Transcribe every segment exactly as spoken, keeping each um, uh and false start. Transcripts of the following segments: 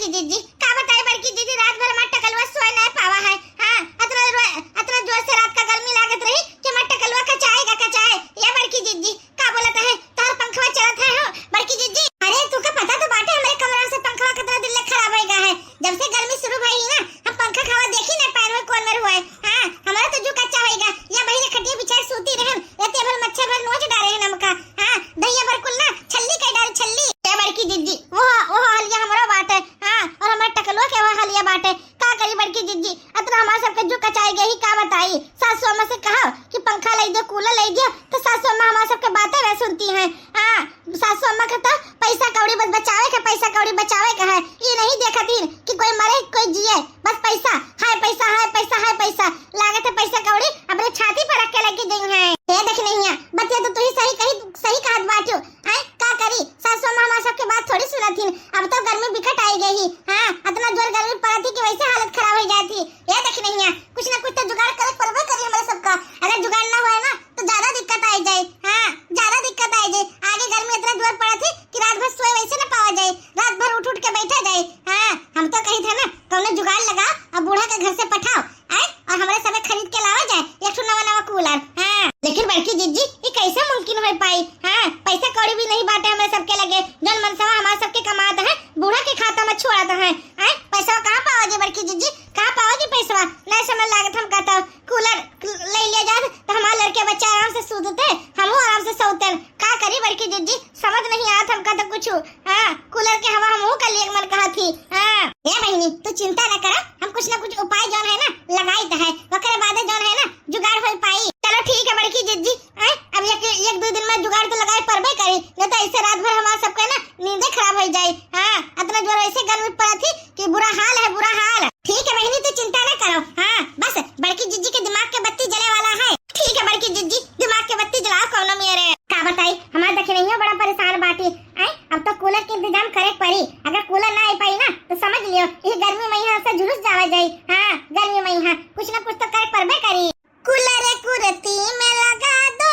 जिज्जी, का बताई बड़की जिज्जी, रात भर हमार टकलुआ सोए नाहीं पावा है। हाँ, अतना रो-, अतना जोर से रात का गर्मी लागत रही कि हमार टकलुआ कचाएगा, कचाए। या बड़की जिज्जी, का बोलत है? तोहर पंखवा चलत है हो, बड़की जिज्जी? अरे, तू का पता तो बाटे हमरे कमरा से पंखवा कितना दिन ले खराब होइगा है। जब से गर्मी शुरू भई ना, हम पंखा के हवा देखी नाहीं पाएन हुए, कौन मेर हुए। हाँ, हमारा तो जू कच्चा होइगा। या बहिरे खटिया बिछाए सूती रहन, एते भर मच्छर भर नोच डारे हैं हमका। हाँ, दहिया भर कुल ना छल्ली कई डारे, छल्ली। ए बड़की जिज्जी, वो, वो हलिया हमरो बाटे। हाँ, और हमार टकलुआ के वो हलिया बाटे। का करी बड़की जिज्जी, अतना हमार सबके जू कचाई गई, का बताई। सासू अम्मा से कहो कि पंखा लाई दियो, कूलर लाई दियो, तो सासू अम्मा हमार सबके बातें वे सुनती हैं। हाँ, सासू अम्मा के तो पैसा कौड़ी बस बचावे के, पैसा कौड़ी बचावे के है। ये नहीं देखत ही कि कोई मरे, कोई जिए, बस पैसा, हाय पैसा, हाय पैसा, हाय पैसा। लागत है पैसा कौड़ी अपने छाती पर रख के लेके गई हैं। हे देख नहीं है, बतिया तो तू ही सही कही, सही कहत बाटू। आय, का करी, सासू अम्मा हमार सबके बात थोड़ी सुनत ही। अब तो गर्मी बिकट आई गई ही। हाँ, अतना जोर गर्मी पड़त ही कि वैसे हालत खराब हो जाती। हे देख नहीं है, कुछ ना कुछ तो जुगाड़ करे पड़बे करी हमरे सबका। अगर जुगाड़ ना होए ना, तो ज्यादा दिक्कत आई जाए। हाँ, ज्यादा दिक्कत आई जाए। आगे गर्मी इतना जोर पड़त ही कि रात भर सोए वैसे ना पावा जाए, रात भर उठ उठ के बैठा जाए। हाँ, हम तो कही थे ना, कौनो जुगाड़ लगाओ और बूढ़ा के घर से पठाओ, आए, और हमरे सबे खरीद के लावा जाए एक ठो नवा नवा कूलर। हाँ, लेकिन बड़की जिज्जी, ये कैसे मुमकिन हो पाई? हाँ, पैसा कौड़ी भी नहीं बाटे हमरे सबके लगे, जौन मनसवा हमार सबके कमात है, बूढ़ा के खाता में छोड़त है। आए, पैसा कहाँ पावा जी बड़की जिज्जी, कहाँ पावा जी पैसा? नहीं समझ लागत हमका तो। कूलर ले लिया जात तो हमार लड़के बच्चा आराम से सूतते, हमहू आराम से सोते। का करी बड़की जिज्जी, समझ नहीं आवत हमका तो कुछ। हाँ, कूलर के हवा हमहू का लिए मन कहत ही। हाँ, ए बहिनी, तू चिंता न करा, हम कुछ ना कुछ उपाय जौन है ना, लगाई तो है, ओकरे बादे जौन है ना, जुगाड़ हो पाई। चलो ठीक है बड़की जिज्जी, हैं? अब एक, एक दो दिन में जुगाड़ तो लगाए पड़बे करी, नहीं तो ऐसे रात भर हमार सबके ना नींदे खराब हो जाई। हाँ, इतना जोर ऐसे गर्मी पड़त ही कि बुरा हाल है, बुरा हाल। ठीक है बहिनी, तू चिंता ना करो। हाँ, बस बड़की जिज्जी के दिमाग के बत्ती जले वाला है। ठीक है बड़की जिज्जी, दिमाग के बत्ती जलाओ कौनो मेरे। का बताई, हमार दखिनहियो बड़ा परेशान बाटी। आय, अब तो कूलर के इंतजाम करे पड़ी। अगर कूलर ना आई पाई ना, तो समझ लियो, ये गर्मी में यहाँ से झुलस जावा जाई। हाँ, गर्मी में यहाँ कुछ ना कुछ तो करे पड़बे करी। कूलर कुर्ती में लगा दो,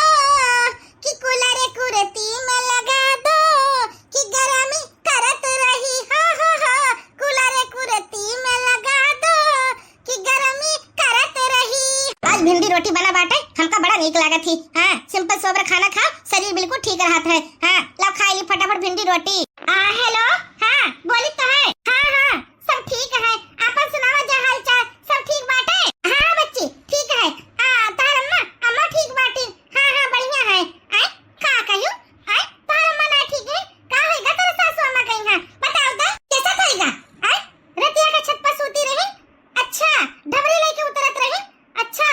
कि कूलर कुर्ती में लगा दो, कि गरमी करत रही, हा, हा, हा। कूलर कुर्ती में लगा दो, कि गरमी करत रही। आज भिंडी रोटी बना बाटे, हमका बड़ा नीक लागत ही। हाँ, simple सोबर खाना खाओ, शरीर बिल्कुल ठीक रहत है। हाँ, लाओ खाई ली फटाफट भिंडी रोटी। आ, hello, हाँ, बोली तो है। हाँ, हाँ, सब ठीक है, आपन सुनावा जा हाल चाल, सब ठीक बाटे? हाँ बच्ची, ठीक है। आ, तोहर अम्मा, अम्मा ठीक बाटी? हाँ, हाँ, बढ़िया है। आय, का कहू? आय, तोहर अम्मा ना ठीक है? का होइगा तोहर सासू अम्मा कहीं है? बताओ तो, कैसे होइगा? आय, रतिया का छत पर सूती रही? अच्छा, ढबरी लेके उतरत रही? अच्छा,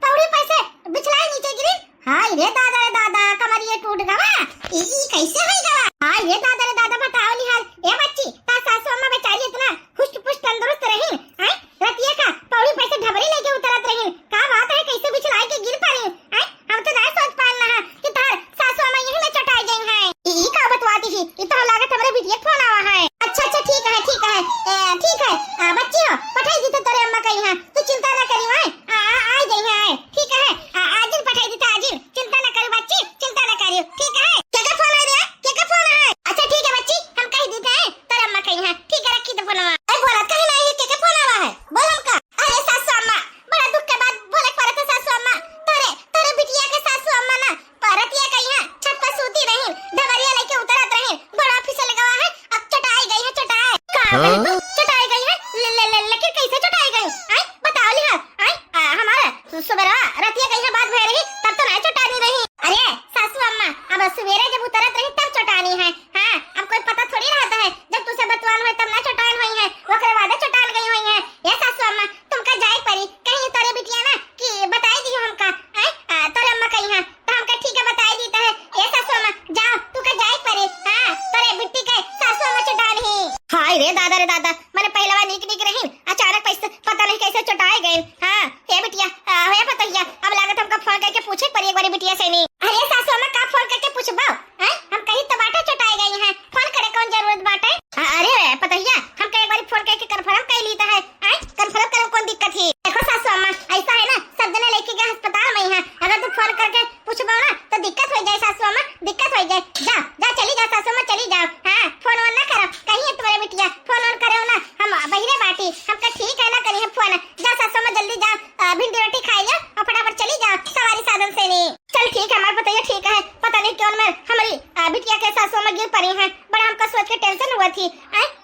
पौड़ी पर से बिछलाई नीचे गिरी? हाय रे दादा रे दादा, कमरिया टूट गवा। ई, ई कैसे होई गवा? हाय रे दादा रे दादा, बताओ निहाल। ए बच्ची, ता सासू अम्मा बेचारी इतना हुष्ट पुष्ट तंदुरुस्त रही, हैं? रतिया का पौड़ी पर से ढबरी लेके उतरत रही। का बात है, कैसे बिछलाई के गिर पड़ी, हैं? हम तो ना सोच पाएन रहा कि तोहर सासू अम्मा यही में चटाई गई हैं। ई, ई का बतवाती ही? ई तो लागत हमरे बिटिया के फोन आवा है। अच्छा, अच्छा, ठीक है, ठीक है, ए, ठीक है। आ, बच्ची हो, पठाई दी तो तोरे अम्मा कहीं है, तू चिंता ना करी, हैं? आ, आ, आ गई है, आए, ठीक है। आ, आजिन पठाई दी तो आजिन, चिंता ना करी बच्ची, चिंता ना करी, ठीक है। के के फोन है रे? के के फोन है? अच्छा, ठीक है बच्ची, हम कह दी थे, तोरे अम्मा कहीं है, ठीक है, रखी तो फोनवा। ए, बोला कहीं नहीं है, के के फोन आवा है, बोल हमका। अरे सासू अम्मा, बड़ा दुख के बात बोले के पड़त है सासू अम्मा। तोरे, तोरे बिटिया के सासू अम्मा ना, परतिया कहिया छत पर सूती रही, ढबरिया लेके उतरत रही, बड़ा फिसल गवा है, अब चटाई गई है, चटाई। का हाँ? कही तो चटाई गई है? ले, ले, ले, लेकिन कैसे चटाई गई? आय, बताओ लिहा, आय, आ, हमारा सु-, सुबेरवा रतिया कहिया बात भय रही, तब तो नहीं चटानी रही। अरे सासू अम्मा, अब सुबेरे जब उतरत रही तब चटानी है। हाँ, अब कोई पता थोड़ी रहता है, जब तुझसे बतवान हुए तब ना चटान हुई है, ओकरे बाद चटान गई हुई है। ए सासू अम्मा, तुमका जाए परी, कहीं तोरे बिटिया ना कि बताई दी हमका, हैं? आ, तोरे अम्मा कहीं है, तो हमका ठीक है बताई दी तो है। ए सासू अम्मा, जाओ, तू का जाए परी, हाँ, तोरे बिट्टी के सासू अम्मा चटान ही। हाय रे दादा रे दादा, मने पहलवा नीक नीक रही, अचानक पैसे पता नहीं कैसे चटाए गए। हाँ, हे बिटिया, आ, हे पतोहिया, अब लागत हमका फोन करके पूछे परी एक बारी बिटिया से नहीं। अरे सासू अम्मा, का फोन करके पूछबा? हैं? हम कही तो बाटे चटाए गई हैं, फोन करे कौन जरूरत बाटे? अ-, अरे पतोहिया, हम कई बारी फोन करके confirm कर ली तो है, हैं? Confirm करे कौन दिक्कत ही? देखो सासू अम्मा, ऐसा है ना, सब जने लेके गए अस्पताल में ही हैं, अगर तू फोन करके पूछबो ना तो दिक्कत हो जाए सासू अम्मा, दिक्कत हो जाए। जा, जा, चली जा सासू अम्मा, चली जाओ। हाँ, फोन वोन ना करो, कहीं है तुम्हारे बिटिया, फोन वोन करे हो ना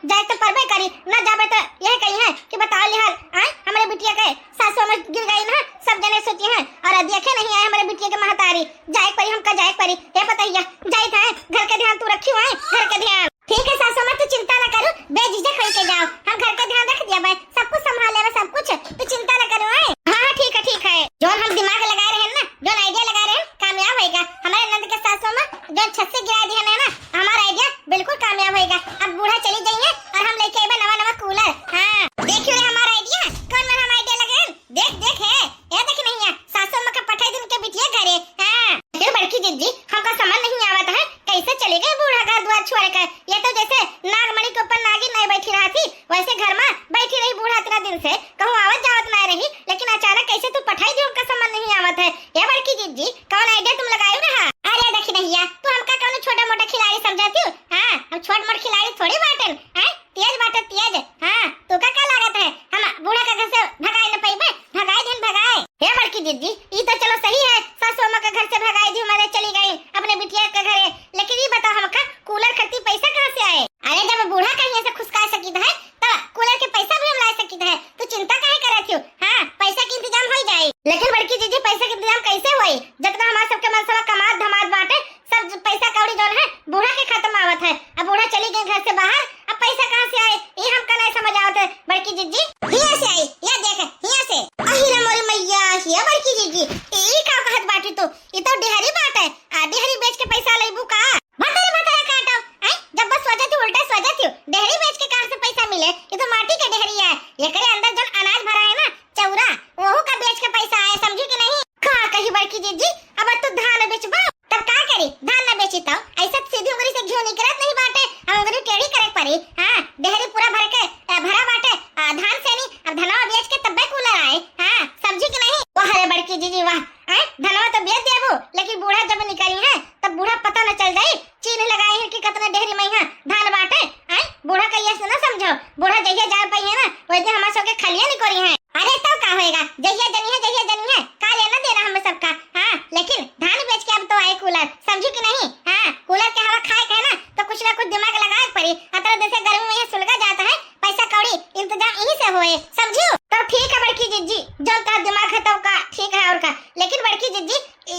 जाए तो परबे करी, ना जाबे तो यह कही है कि बताओ लिहाल, आए, हमरे बिटिया के सासू में गिर गई ना, सब जने सोची हैं, और देखे नहीं आए हमरे बिटिया के महतारी। जाए परी, हमका जाए परी। ए पतैया, जाइत है, घर के ध्यान तू रखियो, आए, घर के ध्यान। ठीक है सासू माँ, तू चिंता ना करू, बेझिझक होई के जाओ, हम घर के ध्यान रख दिया भाई, सब कुछ संभाल लेबे, सब कुछ, तू चिंता ना करू, आए। हाँ, हाँ, ठीक है, ठीक है। जोन हम दिमाग लगाए रहे ना, जोन idea लगाए रहे, कामयाब होएगा। हमारे नंद के सासू माँ जोन छत से गिरा दिया ना, हमारा idea बिल्कुल कामयाब होएगा। अब बूढ़ा चली जाइए और हम लेके आइबे नवा नवा cooler। हाँ, देखियो रे हमारा idea, कौन वाला हम idea लगे? देख, देख है, ए देख नहीं है, सासू माँ के पठाई दिन के बिटिया घरे। हाँ, फिर बड़की जिज्जी, हमका समझ नहीं आवत है, कैसे चली गई बूढ़ा घर द्वार छोड़ के? ये तो जैसे नागमणि के ऊपर नागिन नहीं बैठी रहा थी, वैसे घर में बैठी रही बूढ़ा इतना दिन से, कहूँ आवत जावत नहीं रही, लेकिन अचानक कैसे तू पठाई दी, हमका समझ नहीं आवत है। ये बड़की जिज्जी, कौन idea तुम लगायू रहा? अरे देखी नहिया, तू हमका कौनो छोटा मोटा खिलाड़ी समझती हो? हाँ, हम छोट मोट खिलाड़ी थोड़ी बाटन, हैं? तेज बाटे तेज। हाँ, तू का, का लागत है? हम बूढ़ा का घर से भगाए न पइबे? भगाए दिन भगाए। हे बड़की जिज्जी, ई तो चलो सही है, सासू अम्मा का घर से भगाए दी, मारे चली गई अपने बिटिया के घरे। लेकिन ई बताओ हमका, cooler खरीदी पैसा कहाँ से आए? अरे जब बूढ़ा कहीं से खुसका सकित है, तब cooler के पैसा भी हम ला सकित है। तू चिंता काहे करत हो? हाँ, पैसा के इंतजाम हो जाए। लेकिन बड़की जिज्जी, पैसा के इंतजाम कैसे होई? जितना हमार सबके मनसवा कमात धमात बाटे, सब ज-, पैसा कौड़ी जौन है, बूढ़ा के खत्म आवत है। अब बूढ़ा चली गई घर से बाहर, अब पैसा कहाँ से आए, ये हमका नहीं समझ आवत है बड़की जिज्जी। हिया से आई, या देख, हिया से। अहि रे मोरी मैया, हिया बड़की जिज्जी, ई का कहत बाटी तू? ई तो डेहरी बाटे, आ डेहरी बेच के पैसा लेबू का? भतरे भतरे काटो, हैं? जब बस सोचत ही उल्टा सोचत ही, डेहरी बेच के कहाँ से पैसा मिले? ये तो माटी के डेहरी है, एकरे अंदर जौन अनाज भरा है ना, चौरा, वहू का बेच के पैसा आए, समझी कि नहीं? का कही बड़की जिज्जी, अब तू धान बेचबा, तब का करी? धान न बेची तो ऐसा सीधी उंगली से घी निकलत नहीं बाटे, हम उंगली टेढ़ी करे पड़ी। हाँ, डेहरी पूरा भर के, अ, भरा बाटे, अ, धान से नहीं, अब धनवा बेच के तब्बे cooler आए। हाँ, समझी कि नहीं? वाह रे बड़की जिज्जी वाह, हैं? धनवा तो बेच देबू, लेकिन बूढ़ा जब निकली है, तब बूढ़ा पता न चल जाई, चीन्ह लगाई है कि कितना डेहरी में है धान बाटे, हैं? बूढ़ा कहिए से ना समझो, बूढ़ा जहिया जान पाई है ना, वही दिन हमारे सबके खलिया निकोरी है। अरे तब का होएगा, जहिया जनी है, जहिया जनी है, का लेना देना हमें सबका। हाँ, लेकिन धान बेच के अब तो आए cooler, समझू कि नहीं? हाँ, cooler के हवा खाए के है ना, तो कुछ ना कुछ दिमाग लगाए के पड़ी। अतरा दिन से गर्मी में यहाँ सुलगा जाता है, पैसा कौड़ी इंतजाम यहीं से होए, समझू? तो ठीक है बड़की जिज्जी, जौन का दिमाग है तो का ठीक है और का, लेकिन बड़की जिज्जी, ई,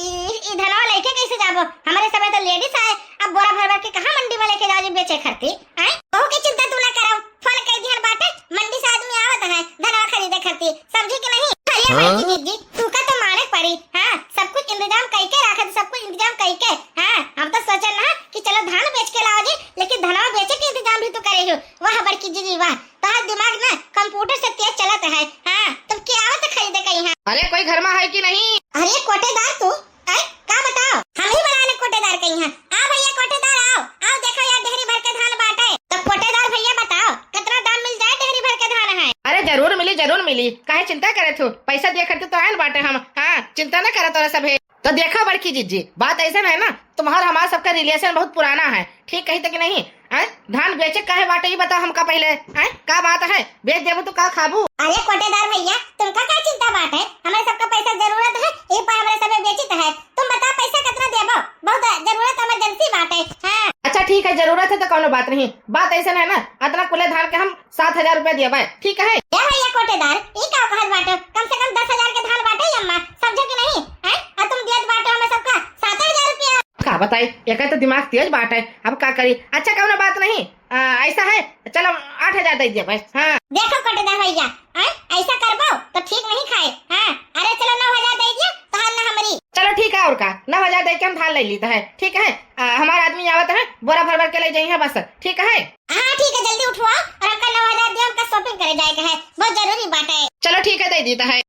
ई धनवा लेके कैसे जाबो? हमारे समय तो ladies आए, अब बोरा भर भर के कहाँ मंडी में लेके जाओ जी बेचे खरती? आए? ओहू के चिंता तू ना करो, फोन कर दिहन बाटे, मंडी से आदमी आवत है धनवा खरीदे खरती, समझी कि नहीं? अरे हाँ? बड़की जिज्जी, तू का तो माने पड़ी, हाँ, सब कुछ इंतजाम कई के रखत, सब कुछ इंतजाम कई के, हाँ, हम तो सोचन ना कि चलो धान बेच के लाओ जी, लेकिन धनवा बेचे के इंतजाम भी तू करे हो। वाह बड़की जिज्जी वाह, तोहार दिमाग ना computer से तेज चलत है। हाँ, तुम के आवत खरीदे कहीं है? अरे कोई घर में है कि नहीं? अरे कोटेदार तू, आय, का बताओ? हम ही बनाने कोटेदार कहीं है। आ भैया कोटेदार आओ, आओ देखो यार डेहरी भर के धान बाटे। तो कोटेदार भैया बताओ, कितना दाम मिल जाए डेहरी भर के धान है? अरे जरूर मिली, जरूर मिली, काहे चिंता करत हो? पैसा दिया करते तो आयल बाटे हम। हाँ, चिंता न करत तोरा सब है। तो देखा बड़की जिज्जी, बात ऐसा है ना, तुम्हार हमार सबका relation बहुत पुराना है, ठीक कही तो कि नहीं? हैं? धान बेचे काहे बाटे, ई बताओ हमका पहले, हैं? का बात है? बेच देबू तो का खाबू? अरे कोटेदार भैया, तुमका का चिंता बाटे? हमें सबका पैसा जरूरत है, ई पर हमारे सबे बेचित है। तुम बताओ पैसा कितना देबो? बहुत जरूरत emergency बाटे। हाँ। अच्छा ठीक है, जरूरत है तो कौनो बात नहीं। बात ऐसा है ना, अतना कुले धान के हम सात हजार रुपया दिया भाई, ठीक है? ए भैया कोटेदार, ई का कहत बाटे? कम से कम दस हजार के धान बाटे अम्मा, समझो कि नहीं? हैं? और तुम दियत बाटे हमें सबका सात हजार रुपया। का बताई, एकर तो दिमाग तेज बाटे, अब का करी? अच्छा कौनो बात नहीं, आ, ऐसा है, चलो आठ हजार दे दिया भाई। हाँ। देखो कोटेदार भैया, हैं? ऐसा करबो तो ठीक नहीं खाए। हाँ, अरे चलो नौ हजार दे दिया, तहार ना हमारी। चलो ठीक है, और का, नौ हजार दे के हम धान ले लीत है, ठीक है? आ, हमार आदमी आवत है, बोरा भर भर के ले जाइए बस, ठीक है? हाँ ठीक है, जल्दी उठवाओ और हमका नौ हजार दिया, हमका shopping करे जाए के है, बहुत जरूरी बात है। चलो ठीक है, दे दीत है।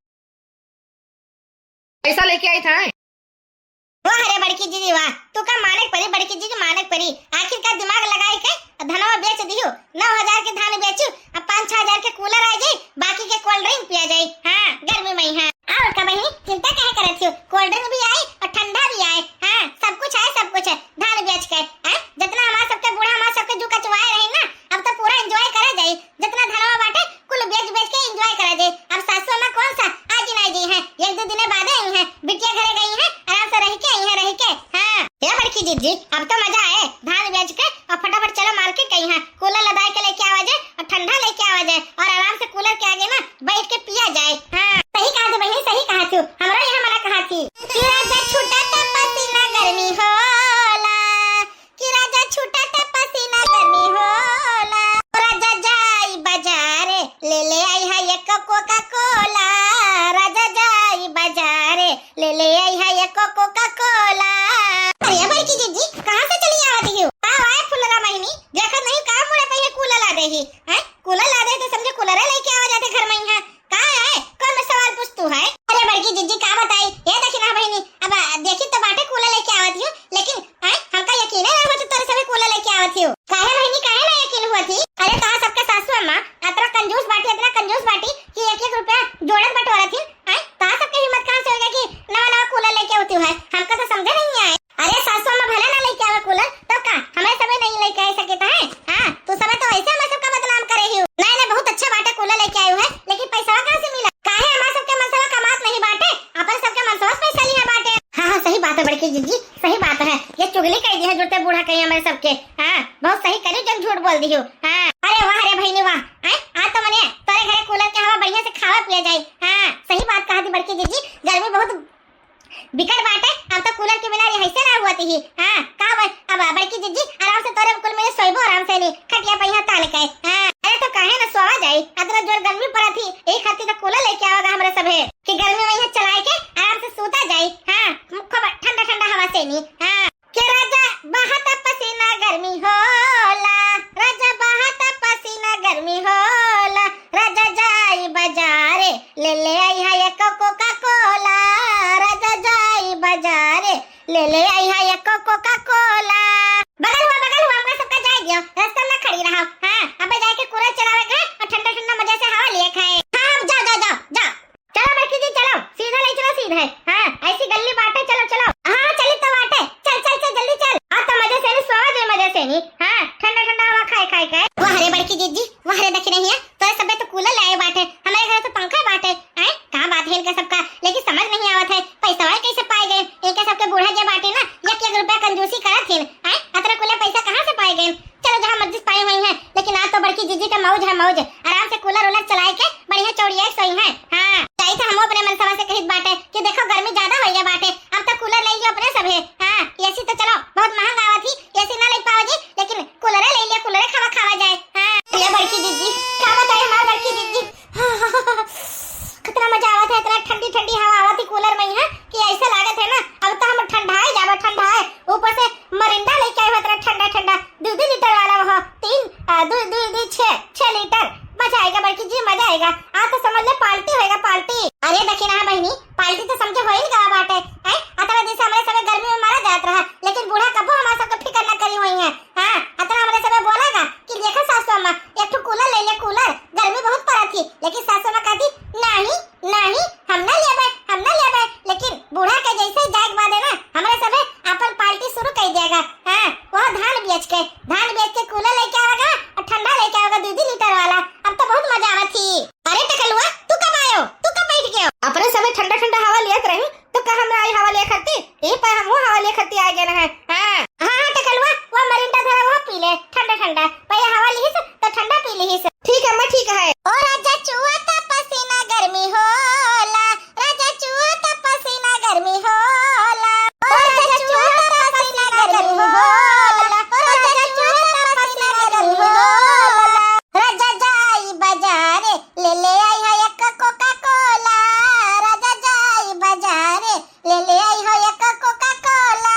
पैसा लेके आई था। वाह रे बड़की जिज्जी वाह, तू का माने के परी बड़की जिज्जी, माने के परी। आखिरकार दिमाग लगाई के धनवा बेच दियो, नौ हजार के धान बेचू, अब पाँच छह हजार के cooler आ जाई, बाकी के cold drink पिया जाई। हाँ, गर्मी में ही। हाँ, और का बहिनी, चिंता काहे करत हो? Cold drink भी आई और ठंडा भी आए। हाँ, सब कुछ है, सब कुछ है। धान बेच के, हैं? जितना हमार सबके बूढ़ा हमार सबके जू कचवाए रही ना, अब तो पूरा enjoy करा जाई। जितना धनवा बाटे, कुल बेच बेच के enjoy करा जाई। अब सासू अम्मा कौन सा आज ही ना जी हैं, एक दो दिने बादे आई हैं, बिटिया घरे गई हैं, आराम से रह के आई हैं, रह के। हाँ, हे बड़की जिज्जी, अब तो मजा आए, धान बेच के और फटाफट चलो market गई हैं, cooler लदाए के लेके आवा जे। कोका कोला, राजा जाई बाजारे, ले ले आई है एको कोका कोला। अरे बड़की जिज्जी, कहाँ से चली आवत हियो? का आए फुलरा महीनी, देखत नहीं का मुड़े पे ये कूलर लादे ही, हैं? कूलर लादे तो समझे कूलर लेके आवा जाते घर में ही है। का है? कौन में सवाल पूछतू है? अरे बड़की जिज्जी का बताई, ये देखी ना बहिनी, अब आ, देखी तो बाटे कूलर लेके आवत हियो, लेकिन हैं? हमका यकीन है ना होत तोरे सभी कूलर लेके आवत हियो। काहे बहिनी, काहे ना यकीन हुआ थी? अरे कहा सबके सासू अम्मा अतना कंजूस बाटी, अतना कंजूस बाटी कि एक एक रुपया जोड़त बटोरत ही, हैं? कहा सबके हिम्मत कहाँ से होगा कि नवा नवा कूलर लेके आवती है? हमका तो समझे नहीं आए। अरे सासू अम्मा भले ना लेके आवे कूलर, तो का हमें सभी नहीं लेके आ सके तो है? हाँ, तू सभी तो ऐसे हमें सबका बदनाम करे ही। नहीं नहीं, बहुत अच्छा बाटे कूलर लेके आयु है, लेकिन पैसा कहाँ से मिला? काहे हमार सबके मनसवा कमात नहीं बाटे, अपन सबके मनसवा से पैसा लिया बाटे। हाँ हाँ, सही बात है बड़की जिज्जी, सही बात है। ये चुगली कह दी है जुड़ते बूढ़ा कहीं हमारे सबके। हाँ, बहुत सही करी, जन झूठ बोल दियो। हाँ, अरे वाह रे बहिनी वाह, हैं? आज तो मने तोरे घरे कूलर के हवा बढ़िया से खावा पिया जाए। हाँ, सही बात कहा थी बड़की जिज्जी, गर्मी बहुत बिकट बाटे, अब तो कूलर के बिना रहे से ना हुआ थी। हाँ, का हुआ? अब बड़की जिज्जी आराम से तोरे कुल में सोइबो आराम से नहीं, खटिया पहिया तान के। हाँ, अरे तो काहे ना सोवा जाई, अतना जोर गर्मी पड़त ही, यही खातिर तो कूलर लेके आवागा हमरे सभे कि गर्मी में यहाँ चलाए के आराम से सूता जाई। हाँ, खूब ठंडा ठंडा हवा से नहीं। हाँ, के राजा बहुत पसीना गर्मी होला, राजा बहुत पसीना गर्मी होला, राजा जाई बाजारे, ले ले आई है एको कोका कोला, राजा जाई बाजारे, ले ले आई है एको कोका कोला। बगल हुआ, बगल हुआ, हमका सबका जाए दियो, रास्ता में ना खड़ी रहो। हाँ, अबे जाए के कूलर चलावे के और ठंडा ठंडा मजा से हवा लिए खाए। हाँ, हाँ, जाओ, जाओ, जाओ, जाओ। चलो बड़की जी, चलो, सीधा ले चलो, सीधा है। हाँ, ऐसी गल्ली बाटे, चलो, चलो। हाँ, हाँ, चली तो बाटे, चल, चल, चल, जल्दी चल। आ तो मजे से नहीं, सोवा जाए मजे से नहीं। हाँ, ठंडा ठंडा हवा खाए, खाए, खाए। वाह रे बड़की जिज्जी, वाह रे दखिनहिया, तोरे सबे तो कूलर ले आए बाटे, हमारे घर तो पंखा बाटे। आए, का बात है इनका सबका, लेकिन समझ नहीं आवत है, पैसा कैसे पाए गए? इनका सबके बूढ़ा जे बाटे ना, एक एक रुपया कंजूसी करत हिन। आए, अतरा कुले पैसा कहाँ से पाए गए? चलो, जहाँ मर्जी से पाई हुई हैं, लेकिन आज तो बड़की जिज्जी का मौज है, मौज। आराम से कूलर उलर चलाए के बढ़िया चौड़िया सोई हैं। हाँ, जाई तो हम अपने मनसवा से कहित बाटे कि देखो, गर्मी ज्यादा हो गया बाटे, अब तो कूलर ले लियो अपने सभे। हाँ, एसी तो चलो बहुत महंगा आवत ही, एसी ना ले पाओ जी, लेकिन कूलरे ले लियो, कूलरे खावा खावा जाए। हाँ, ले बड़की जिज्जी, का बताई हमार बड़की जिज्जी, कितना मजा आवत है, इतना ठंडी ठंडी हवा आवत है कूलर में यहाँ कि ऐसा लागत है ना, अब तो हम ठंडाए जाबो, ठंडाए। ऊपर से मरिंडा लेके आए हो, इतना ठंडा ठंडा, दो दो लीटर वाला वो, तीन, आ, दो, दो, दो, छह, छह लीटर। मजा आएगा बड़की जी, मजा आएगा। आज तो समझ ले पार्टी होएगा, पार्टी। अरे दखिनहा बहिनी, पार्टी तो समझे होइल गवा बाटे, हैं? अतरा दिन से हमरे सबे गर्मी में मारा जात रहा, लेकिन बूढ़ा कबो हमारे सबके फिकर न करी हुई है। हाँ, अतरा हमरे सबे बोलेगा कि देखो सासू अम्मा, एक ठो कूलर ले ले, कूलर, गर्मी बहुत पड़त थी, लेकिन सासू अम्मा कहती, नहीं, नहीं, हम ना लेबे, हम ना लेबे। लेकिन बूढ़ा के जैसे ही जाए के बाद है ना, हमरे सबे अपन पार्टी शुरू कर देगा। हाँ, वह धान बेच के, धान बेच के कूलर लेके आवेगा और ठंडा लेके आवेगा दो दो लीटर वाला। अब तो बहुत मजा आवत थी। अरे टकलुआ, तू कब आयो? तू कब बैठ गयो? अपने सबे ठंडा ठंडा हवा लियत रही, तो का हमरा आई हवा लिया खरती? यही पर हमहू हवा लिया खरती आ गए हैं। हाँ। हाँ, हाँ, टकलुआ, वो मरिंडा धरा, वो पी ले, ठंडा, ठंडा। पहले हवा लिहिस, तो ठंडा पी लिहिस। ठीक है, मैं ठीक है। ओ राजा चुआ था पसीना गर्मी होला, राजा चुआ था पसीना गर्मी होला, ओ राजा चुआ था पसीना गर्मी होला, ओ राजा चुआ था पसीना गर्मी होला। राजा जाई बाजारे, ले ले आई है एक कोका कोला, राजा जाई बाजारे, ले ले आई हो एक कोका कोला।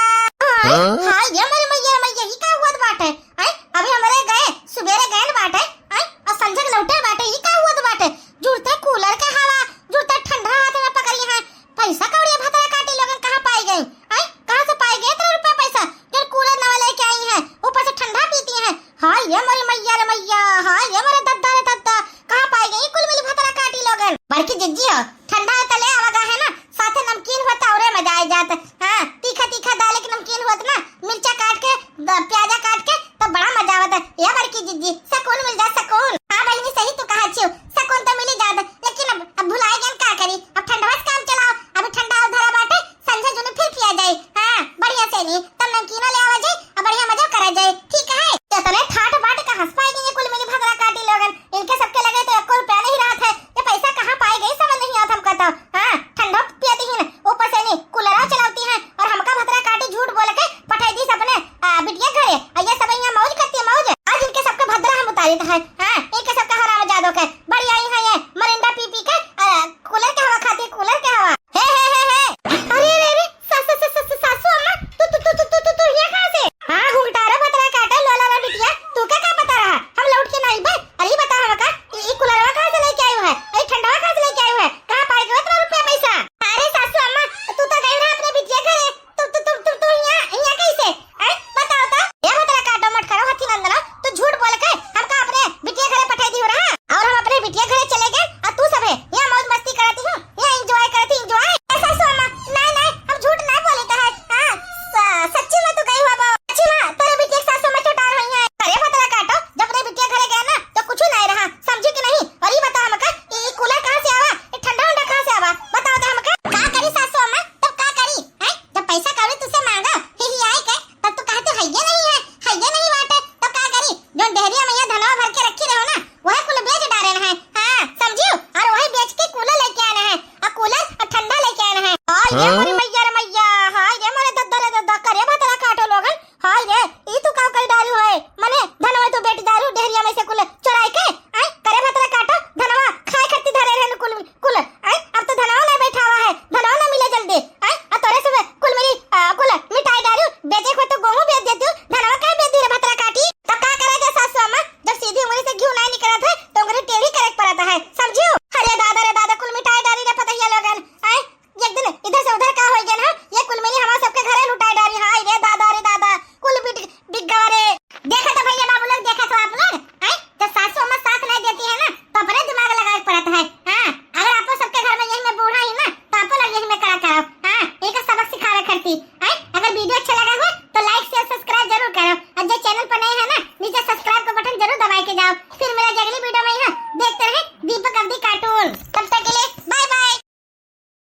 हाँ? हाय, ये मोरे मैया, मैया, ई का हुअत बाटे? आय, अभी हमरे गए, सुबेरे गए न बाटे, आय, और संझक लौटे बाटे, ई का हुअत बाटे? जुड़ते कूलर के हवा, जुड़ते ठंडा हाथ में पकड़ी है। पैसा कौड़ी भतरा काटी लोगन कहाँ पाई गई? आय, कहाँ से पाई गए इतना रुपया पैसा? जो कूलर नवा लेके आई है, ऊपर से ठंडा पीती है। हाय, ये मोरे मैया रे मैया, हाय, ये मोरे दद्दा रे दद्दा, कहाँ पाई गई कुल मिली भतरा काटी लोगन? बड़की जिज्जी हो, ठंडा है तो ले आवा गा है ना, साथे नमकीन हो तो औरे मजा आ जात। हाँ, तीखा तीखा दाल के नमकीन होत ना, मिर्चा काट के, द-, प्याजा काट के, तो बड़ा मजा आवत। या बड़की जिज्जी, सकून मिल जात, सकून। हाँ बहिनी, सही तू कहा छियो, सकून तो मिली जात, लेकिन अब, अब भुलाए गए, का करी, अब ठंडवा से काम चलाओ, अभी ठंडा और धरा बाटे, संझा जुनी फिर पिया जाए। हाँ, बढ़िया से नहीं, तब नमकीनो ले आवा जाए और बढ़िया मजा करा जाए, ठीक है? इतने ठाट बाट का हंस पाई गई ये कुल मिली भतरा काटी लोगन, इनके सबके लगे तो एको रुपया नहीं रहत है, ये पैसा कहाँ पाई गई समझ नहीं आवत हमका तो। हाँ, ठंडो पियती ही न, ऊपर से नहीं कूलरो चलावती हैं और हमका भतरा काटी झूठ बोल के पठाई दी अपने, आ, बिटिया घरे, और ये सब यहाँ मौज करती है, मौज। आज इनके सबके भद्रा हम उतारित है। हाँ, इनके सबके हराम जादो के।